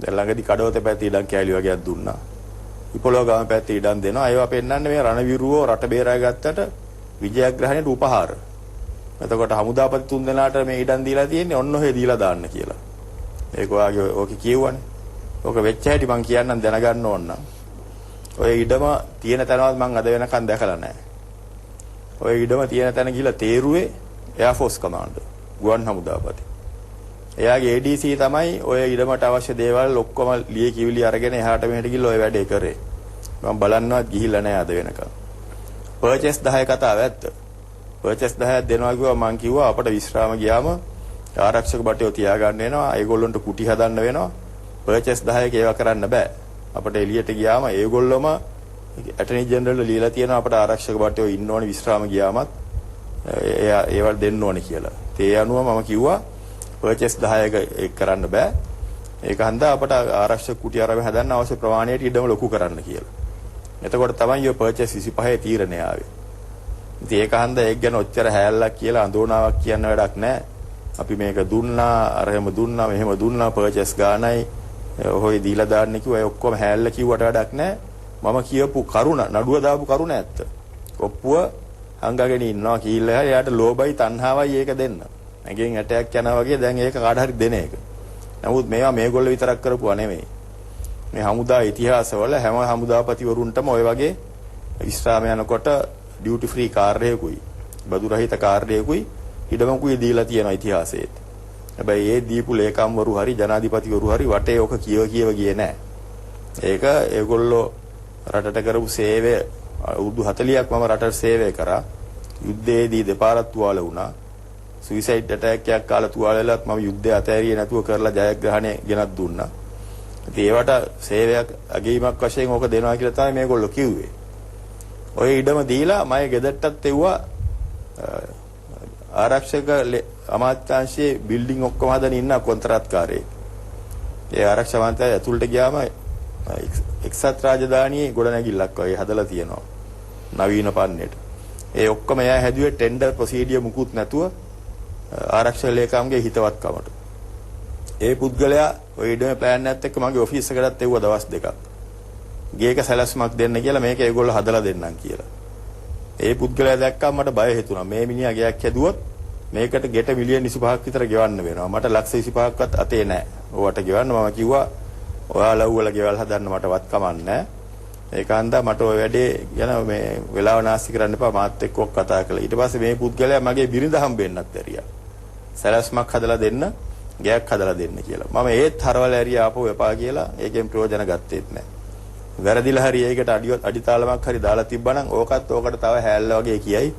දැන් ළඟදි කඩවත පැත්තේ ඉඩම් කෑලි වගේක් දුන්නා. විපොලව ගම පැත්තේ ඉඩම් දෙනවා. ඒවා පෙන්වන්නේ මේ රණවිරුවෝ රට බේරා ගත්තට විජයග්‍රහණයට උපහාර. එතකොට හමුදාපති තුන් දෙනාට මේ ඉඩම් දීලා තියෙන්නේ ඔන්න ඔහෙ දීලා දාන්න කියලා. ඒක ඔයාගේ ඕකේ කියුවනේ. ඕක වෙච්ච හැටි මං කියන්නම් දැනගන්න ඕන නම්. ඔය ඉඩම තියෙන තැනවත් මං අද වෙනකන් දැකලා නැහැ. ඔය ඉඩම තියෙන තැන ගිහලා තේරුවේ එයාර් ෆෝස් කමාන්ඩර් ගුවන් හමුදාපති. එයාගේ ADC තමයි ඔය ඉඩමට අවශ්‍ය දේවල් ඔක්කොම ලියේ කිවිලි අරගෙන එහාට මෙහාට ගිහලා ඔය වැඩේ කරේ. මම බලන්නවත් ගිහිල්ලා නැහැ අද වෙනකන්. පර්චේස් 10 කතාව ඇත්ත. පර්චේස් 10ක් දෙනවා කිව්වා. මං කිව්වා අපට විශ්‍රාම ගියාම ආරක්ෂක බටයෝ තියාගන්න වෙනවා. ඒගොල්ලන්ට කුටි හදන්න වෙනවා. පර්චේස් 10ක ඒවා කරන්න බෑ. අපට එළියට ගියාම ඒගොල්ලොම ඇටර්නි ජෙනරල් ලියලා තියෙනවා අපට ආරක්ෂක බටයෝ ඉන්න ඕනේ විශ්‍රාම ගියාමත් එයා ඒවල් දෙන්න ඕනේ කියලා. ඉතින් ඒ අනුව මම කිව්වා පර්චේස් 10ක ඒක කරන්න බෑ. ඒක හන්දා අපට ආරක්ෂක කුටි අරගෙන හදන්න අවශ්‍ය ප්‍රමාණයට ඉඩම ලොකු කරන්න කියලා. එතකොට තමයි ඔය පර්චේස් 25 තීරණය ආවේ. ඉතින් ඒක හන්දා ඒක ගැන ඔච්චර හැල්ලක් කියලා අඳෝනාවක් කියන්න වැඩක් නෑ. අපි මේක දුන්නා, අර එහෙම දුන්නා, මෙහෙම දුන්නා, පර්චේස් ගානයි ඔහොයි දීලා දාන්න කිව්වා. ඒ ඔක්කොම හැල්ල කිව්වට වැඩක් නෑ. මම කියපු කරුණ, නඩුව දාපු කරුණ ඇත්ත. ඔප්පුව හංගගෙන ඉන්නවා කියලා එයාට ලෝභයි තණ්හාවයි ඒක දෙන්න. ඇඟෙන් ඇටයක් යනවා වගේ දැන් ඒක කාට හරි දෙන එක. නමුත් මේවා මේගොල්ලෝ විතරක් කරපුවා නෙමෙයි. මේ හමුදා ඉතිහාසවල හැම හමුදාපතිවරුන්ටම ඔය වගේ විශ්‍රාම යනකොට ඩියුටි ෆ්‍රී කාර්යයකුයි බදු රහිත කාර්යයකුයි ඉඩමකුයි දීලා තියෙනවා ඉතිහාසයේත්. හැබැයි ඒ දීපු ලේකම්වරු හරි ජනාධිපතිවරු හරි වටේ ඔක කියව කියව ගියේ නෑ. ඒක ඒගොල්ලෝ රටට කරපු සේවය අවුරුදු 40ක් මම රටට සේවය කරා. යුද්ධයේදී දෙපාරක් තුවාල වුණා. සුයිසයිඩ් ඇටැක් එකක් කාලා තුවාල වෙලත් මම යුද්ධය අතෑරියේ නැතුව කරලා ජයග්‍රහණය ගෙනත් දුන්නා. ඉතින් ඒවට සේවයක් අගීමක් වශයෙන් ඕක දෙනවා කියලා තමයි මේගොල්ලෝ කිව්වේ. ඔය ඉඩම දීලා මගේ ගෙදරටත් එව්වා. ආරක්ෂක අමාත්‍යාංශයේ බිල්ඩින් ඔක්කොම හදන ඉන්න කොන්ත්‍රාත්කාරයෙක්. ඒ ආරක්ෂක අමාත්‍යාංශය ඇතුළට ගියාම එක්සත් රාජධානියේ ගොඩනැගිල්ලක් වගේ හදලා තියෙනවා. නවීන පන්නේට. ඒ ඔක්කොම එයා හැදුවේ ටෙන්ඩර් ප්‍රොසීඩියර් මුකුත් නැතුව ආරක්ෂක ලේකම්ගේ හිතවත්කමට. ඒ පුද්ගලයා ඔය ඉඩමේ ප්ලෑන් එකත් එක්ක මගේ ඔෆිස් එකටත් එව්වා දවස් දෙකක්. ගේක සැලැස්මක් දෙන්න කියලා, මේක ඒගොල්ලෝ හදලා දෙන්නම් කියලා. ඒ පුද්ගලයා දැක්කම මට බය හිතුණා. මේ මිනිහා ගෙයක් හැදුවොත් මේකට ගෙට මිලියන් 25ක් විතර ගෙවන්න වෙනවා. මට ලක්ෂ 25ක්වත් අතේ නෑ. ඕවට ගෙවන්න. මම කිව්වා ඔයාලා ඌවල ගෙවල් හදන්න මට වත් කමක් නෑ. ඒක හන්දා මට ඔය වැඩේ ගැන මේ වෙලාව නාස්ති කරන්න එපා, මාත් එක්ක ඔක් කතා කළා. ඊට පස්සේ මේ පුද්ගලයා මගේ බිරිඳ හම්බෙන්නත් ඇරියා. සැලැස්මක් හදලා දෙන්න, ගෙයක් හදලා දෙන්න කියලා. මම ඒත් හරවල ඇරියා ආපහු එපා කියලා. ඒකෙන් ප්‍රයෝජන ගත්තේත් නෑ. වැරදිලා හරි ඒකට අඩිතාලමක් හරි දාලා තිබ්බනම් ඕකත් ඕකට තව හැල්ල වගේ කියයි.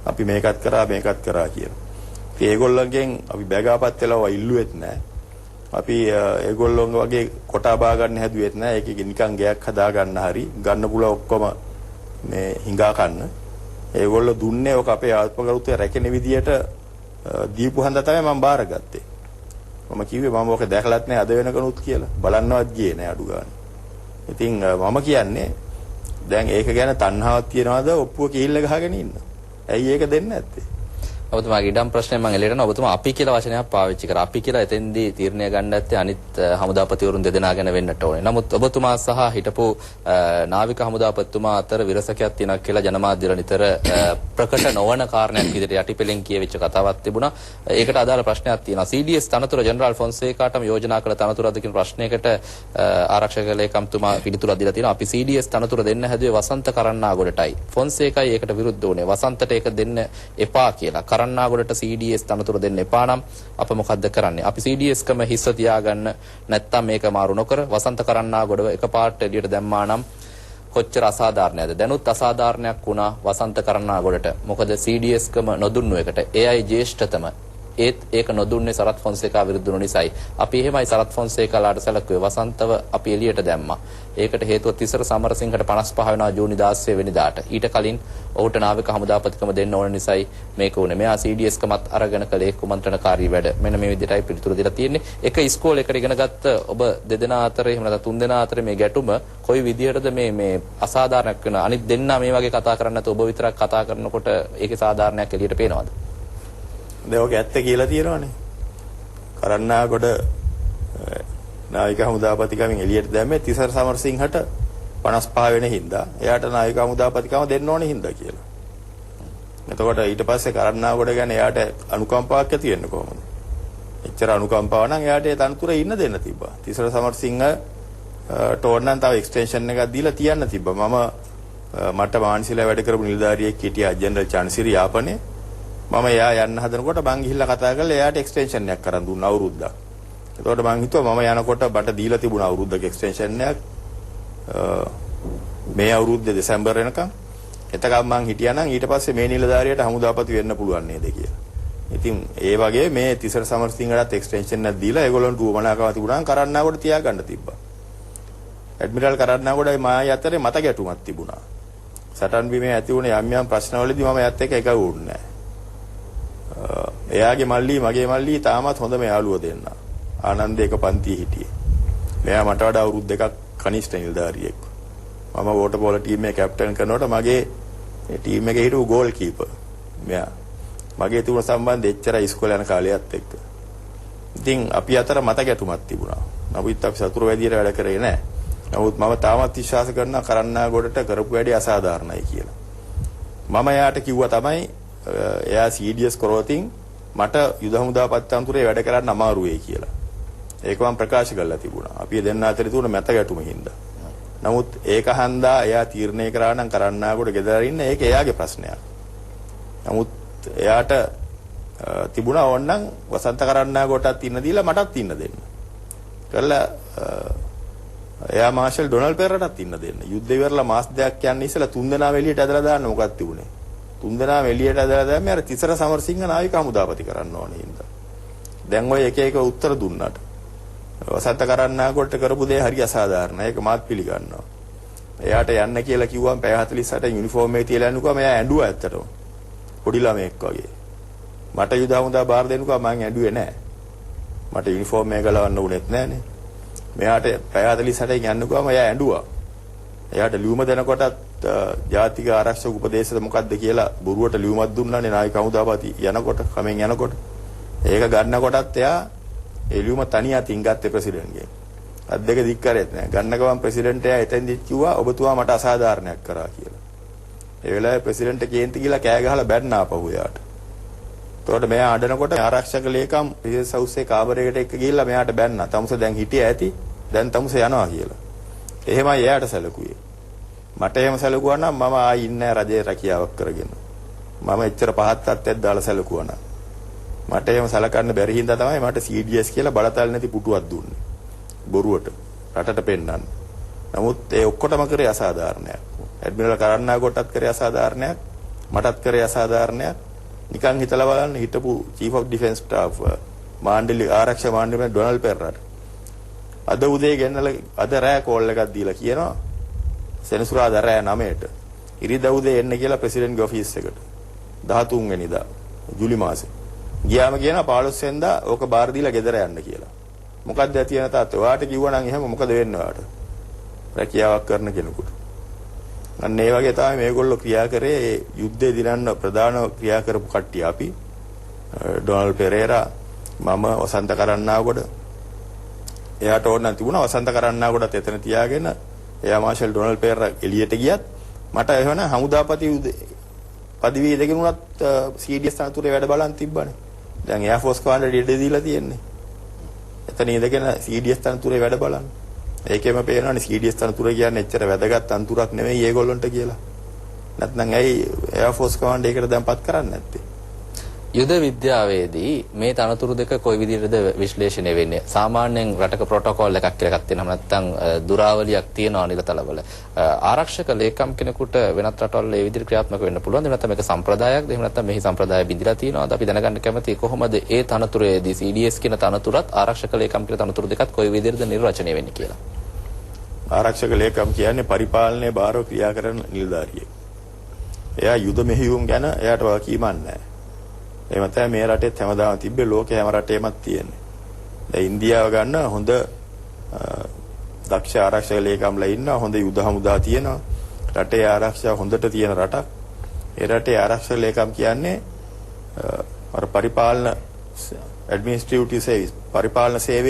අපි මේකත් කරා මේකත් කරා කියලා. ඉතින් ඒගොල්ලන්ගෙන් අපි බැගාපත් වෙලා ඔය ඉල්ලුවෙත් නෑ. අපි ඒගොල්ලොන් වගේ කොටා බා ගන්න හැදුවෙත් නෑ. ඒකේ නිකන් ගෙයක් හදා ගන්න හරි ගන්න පුළුවන් ඔක්කොම මේ හිඟා කන්න. ඒගොල්ලෝ දුන්නේ ඔක අපේ ආත්මගරුත්වය රැකෙන විදියට දීපු හන්ද තමයි මම බාරගත්තේ. මම කිව්වේ මම ඔක දැකලත් නෑ අද වෙනකනුත් කියලා. බලන්නවත් ගියේ නෑ අඩු ගානේ. ඉතින් මම කියන්නේ දැන් ඒක ගැන තණ්හාවක් තියනවාද ඔප්පුව කිහිල්ල ගහගෙන ඉන්න. ඇයි ඒක දෙන්නේ නැත්තේ? ඔබතුමාගේ ඉඩම් ප්‍රශ්නය මම එළියට එනවා. ඔබතුමා අපි කියලා වචනයක් පාවිච්චි කරා. අපි කියලා එතෙන්දී තීරණය ගන්න ඇත්තේ අනිත් හමුදාපතිවරුන් දෙදෙනා ගැන වෙන්නට ඕනේ. නමුත් ඔබතුමා සහ හිටපු නාවික හමුදාපතිතුමා අතර විරසකයක් තියෙනවා කියලා ජනමාධ්‍යවල නිතර ප්‍රකට නොවන කාරණයක් විදිහට යටිපෙළෙන් කියවිච්ච කතාවක් තිබුණා. ඒකට අදාළ ප්‍රශ්නයක් තියෙනවා. CDS තනතුර ජෙනරාල් ෆොන්සේකාටම යෝජනා කළ තනතුරද කියන ප්‍රශ්නයකට ආරක්ෂක ලේකම්තුමා පිළිතුරක් දීලා තියෙනවා. අපි CDS තනතුර දෙන්න හැදුවේ වසන්ත කරන්නාගොඩටයි. ෆොන්සේකයි ඒකට විරුද්ධ වුණේ. වසන්තට ඒක දෙන්න එපා කියලා. කරන්නාගොඩට CDS තනතුර දෙන්න එපා නම් අප මොකද්ද කරන්නේ? අපි CDS කම හිස්ස තියාගන්න නැත්තම් මේක මාරු නොකර වසන්ත කරන්නාගොඩව එකපාරට එළියට දැම්මා නම් කොච්චර අසාධාරණයක්ද? දැනුත් අසාධාරණයක් වුණා වසන්ත කරන්නාගොඩට. මොකද CDS කම නොදුන්නු එකට. එයයි ජ්‍යෙෂ්ඨතම. ඒත් ඒක නොදුන්නේ සරත් ෆොන්සේකා විරුද්ධ වුණු නිසායි. අපි එහෙමයි සරත් ෆොන්සේකාලාට සැලකුවේ. වසන්තව අපි එළියට දැම්මා. ඒකට හේතුව තිසර සමරසිංහට 55 වෙනවා ජූනි 16 වෙනිදාට. ඊට කලින් ඔහුට නාවික හමුදාපතිකම දෙන්න ඕන නිසායි මේක වුනේ. මෙයා CDS කමත් අරගෙන කළේ කුමන්ත්‍රණකාරී වැඩ. මෙන්න මේ විදිහටයි පිළිතුරු දීලා තියෙන්නේ. එක ඉස්කෝලේකට ඉගෙන ගත්ත ඔබ දෙදෙනා අතර එහෙම නැත්නම් තුන් දෙනා අතර මේ ගැටුම කොයි විදිහටද මේ මේ අසාධාරණයක් වෙන? අනිත් දෙන්නා මේ වගේ කතා කරන්නේ නැතුව ඔබ විතරක් කතා කරනකොට ඒකේ සාධාරණයක් එළියට පේනවද? දැන් ඔක ඇත්ත කියලා තියෙනවනේ. කරන්නාගොඩ නාවික හමුදාපතිකමෙන් එළියට දැම්මේ තිසර සමරසිංහට 55 වෙන හින්දා එයාට නාවික හමුදාපතිකම දෙන්න ඕනේ හින්දා කියලා. එතකොට ඊට පස්සේ කරන්නාගොඩ ගැන එයාට අනුකම්පාවක් ඇති වෙන්නේ කොහොමද? එච්චර අනුකම්පාව නම් එයාට ඒ තනතුරේ ඉන්න දෙන්න තිබ්බා. තිසර සමරසිංහ ටෝන් නම් තව එක්ස්ටෙන්ෂන් එකක් දීලා තියන්න තිබ්බා. මම මට මානසිකව වැඩ කරපු නිලධාරියෙක් හිටියා ජෙනරල් චන්සිරි යාපනයේ. මම එයා යන්න හදනකොට මං ගිහිල්ලා කතා කරලා එයාට එක්ස්ටෙන්ෂන් එකක් කරන් දුන්නා අවුරුද්දක්. එතකොට මං හිතුවා මම යනකොට බට දීලා තිබුණ අවුරුද්දක එක්ස්ටෙන්ෂන් එකක් මේ අවුරුද්දේ දෙසැම්බර් වෙනකන්. එතකම් මං හිටියා නම් ඊට පස්සේ මේ නිලධාරියට හමුදාපති වෙන්න පුළුවන් නේද කියලා. ඉතින් ඒ වගේ මේ තිසර සමරසිංහටත් එක්ස්ටෙන්ෂන් එකක් දීලා ඒගොල්ලන්ට උවමනාකම තිබුණා නම් කරන්නාගොඩ තියාගන්න තිබ්බා. ඇඩ්මිරල් කරන්නාගොඩයි මායි අතරේ මත ගැටුමක් තිබුණා. සටන් බිමේ ඇති වුණ යම් යම් ප්‍රශ්නවලදී මම එයත් එක්ක එකඟ වුණේ නැහැ. එයාගේ මල්ලි මගේ මල්ලි තාමත් හොඳම යාළුවෝ දෙන්න. ආනන්ද එක පන්තියේ හිටියේ. මෙයා මට වඩා අවුරුදු 2ක් කනිෂ්ඨ නිලධාරියෙක්. මම වෝටර් පෝලෝ ටීම් එකේ කැප්ටන් කරනකොට මගේ ටීම් එකේ හිටපු ගෝල් කීපර් මෙයා. මගේ තිබුණ සම්බන්ධය එච්චරයි ඉස්කෝලේ යන කාලයත් එක්ක. ඉතින් අපි අතර මත ගැටුමක් තිබුණා. නමුත් අපි සතුරු වැඩියට වැඩ කරේ නැහැ. නමුත් මම තාමත් විශ්වාස කරනවා කරන්නාගොඩට කරපු වැඩේ අසාධාරණයි කියලා. මම එයාට කිව්වා තමයි එයා CDS කරෝතින් මට යුද හමුදාපත් තනතුරේ වැඩ කරන්න අමාරු වෙයි කියලා. ඒක මම ප්‍රකාශ කරලා තිබුණා. අපි දෙන්න අතර තිබුණ මත ගැටුම හින්දා. නමුත් ඒක හන්දා එයා තීරණය කරා නම් කරන්නාගොඩ ගෙදර ඉන්න ඒක එයාගේ ප්‍රශ්නයක්. නමුත් එයාට තිබුණා ඕනනම් වසන්ත කරන්නාගොඩටත් ඉන්න දීලා මටත් ඉන්න දෙන්න. කරලා එයා මාෂල් ඩොනල්ඩ් පෙරරටත් ඉන්න දෙන්න. යුද්ධ ඉවරලා මාස දෙකක් යන්න ඉස්සෙල්ලා තුන් දෙනාම එළියට ඇදලා දාන්න මොකක්ද තිබුණේ? තුන් දෙනාම එළියට ඇදලා දැම්මේ අර තිසර සමරසිංහ නාවික හමුදාපති කරන්න ඕනේ හින්දා. දැන් ඔය එක එක උත්තර දුන්නාට වසන්ත කරන්නාගොඩට කරපු දේ හරි අසාධාරණයි. ඒක මාත් පිළිගන්නවා. එයාට යන්න කියලා කිව්වම පැය 48 යුනිෆෝම් එක තියලා යනකොම එයා ඇඬුවා ඇත්තටම. පොඩි ළමයෙක් වගේ. මට යුද හමුදා බාර දෙනකොම මං ඇඬුවේ නෑ. මට යුනිෆෝම් එක ගලවන්න උනේත් නෑනේ. මෙයාට පැය 48 යන්නකොම එයා ඇඬුවා. එයාට ලියුම දෙනකොටත් ජාතික ආරක්ෂක උපදේශද මොකද්ද කියලා බොරුවට ලියුමක් දුන්නානේ නායක හමුදාපති යනකොට කමෙන් යනකොට. ඒක ගන්නකොටත් එයා ඒ ලියුම තනි අතින් ගත්තේ ප්‍රෙසිඩන්ට්ගෙන්. අත් දෙක දික් කරෙත් නෑ. ගන්න ගමන් ප්‍රෙසිඩන්ට් එයා එතෙන්දි කිව්වා ඔබතුමා මට අසාධාරණයක් කරා කියලා. ඒ වෙලාවේ ප්‍රෙසිඩන්ට් කේන්ති ගිහලා කෑ ගහලා බැන්න ආපහු එයාට. එතකොට මෙයා අඬනකොට ආරක්ෂක ලේකම් ප්‍රෙසිඩන්ට් හවුස් එකේ කාමරයකට එක්ක ගිහිල්ලා මෙයාට බැන්නා. තමුස දැන් හිටිය ඇති. දැන් තමුස යනවා කියලා. එහෙමයි එයාට සැලකුවේ. මට එහෙම සැලකුවා නම් මම ආයි ඉන්නේ නෑ රජයේ රැකියාවක් කරගෙන. මම එච්චර පහත් තත්ත්වයක් දාලා සැලකුවා නම්. මට එහෙම සැලකන්න බැරි හින්දා තමයි මට CDS කියලා බලතල නැති පුටුවක් දුන්නේ. බොරුවට රටට පෙන්නන්න. නමුත් ඒ ඔක්කොටම කරේ අසාධාරණයක්. ඇඩ්මිරල් කරන්නාගොඩටත් කරේ අසාධාරණයක්. මටත් කරේ අසාධාරණයක්. නිකන් හිතලා බලන්න හිටපු චීෆ් ඔෆ් ඩිෆෙන්ස් ස්ටාෆ් මාණ්ඩලි ආරක්ෂක මාණ්ඩලි ඩොනල්ඩ් පෙරරට අද උදේ ගෙන්නලා අද රෑ කෝල් එකක් දීලා කියනවා සෙනසුරාදා රෑ 9ට ඉරිදා උදේ එන්න කියලා ප්‍රෙසිඩන්ට්ගේ ඔෆිස් එකට 13 වෙනිදා ජූලි මාසේ. ගියාම කියනවා 15 වෙනිදා ඕක බාර දීලා ගෙදර යන්න කියලා. මොකද්ද ඇති වෙන තාත්තේ? ඔයාට කිව්වා නම් එහෙම මොකද වෙන්නේ ඔයාට? රැකියාවක් කරන කෙනෙකුට. අන්න ඒ වගේ තමයි මේගොල්ලෝ ක්‍රියා කරේ. ඒ යුද්ධේ දිනන්න ප්‍රධාන ක්‍රියා කරපු කට්ටිය අපි. ඩොනල්ඩ් පෙරේරා, මම, වසන්ත කරන්නාගොඩ. එයාට ඕන නම් තිබුණා වසන්ත කරන්නාගොඩත් එතන තියාගෙන එයා මාෂල් ඩොනල්ඩ් පෙරේරා එළියට ගියත් මට එහෙම හමුදාපති පදවිය ඉඳගෙන උනත් CDS තනතුරේ වැඩ බලන් තිබ්බනේ. දැන් එයාර් ෆෝස් කමාන්ඩර් ඉඩ දීලා තියෙන්නේ. එතන ඉඳගෙන CDS තනතුරේ වැඩ බලන්න. ඒකෙම පේනවනේ CDS තනතුර කියන්නේ එච්චර වැදගත් තනතුරක් නෙමෙයි ඒගොල්ලන්ට කියලා. නැත්නම් ඇයි එයාර් ෆෝස් කමාන්ඩර් ඒකට දැන් පත් කරන්නේ නැත්තේ? යුද විද්‍යාවේදී මේ තනතුරු දෙක කොයි විදිහටද විශ්ලේෂණය වෙන්නේ? සාමාන්‍යයෙන් රටක ප්‍රොටෝකෝල් එකක් කියලා එකක් තියෙනවා. නැත්නම් දුරාවලියක් තියෙනවා නිලතලවල. ආරක්ෂක ලේකම් කෙනෙකුට වෙනත් රටවල් ඒ විදිහට ක්‍රියාත්මක වෙන්න පුළුවන්ද? එහෙම නැත්නම් මේක සම්ප්‍රදායක්ද? එහෙම නැත්නම් මෙහි සම්ප්‍රදාය බිඳිලා තියෙනවද? අපි දැනගන්න කැමතියි කොහොමද ඒ තනතුරේදී CDS කියන තනතුරත් ආරක්ෂක ලේකම් කියන තනතුරු දෙකත් කොයි විදිහටද නිර්වචනය වෙන්නේ කියලා. ආරක්ෂක ලේකම් කියන්නේ පරිපාලනයේ භාරව ක්‍රියා කරන නිලධාරියෙක්. එයා යුද මෙහෙයුම් ගැන එයාට වගකීමක් නැහැ. එහෙම තමයි මේ රටේත් හැමදාම තිබ්බේ, ලෝකේ හැම රටේමත් තියෙන්නේ. දැන් ඉන්දියාව ගන්න හොඳ දක්ෂ ආරක්ෂක ලේකම්ලා ඉන්නවා, හොඳ යුද හමුදා තියෙනවා. රටේ ආරක්ෂාව හොඳට තියෙන රටක්. ඒ රටේ ආරක්ෂක ලේකම් කියන්නේ අර පරිපාලන ඇඩ්මිනිස්ට්‍රේටිව් සර්විස්, පරිපාලන සේවයේ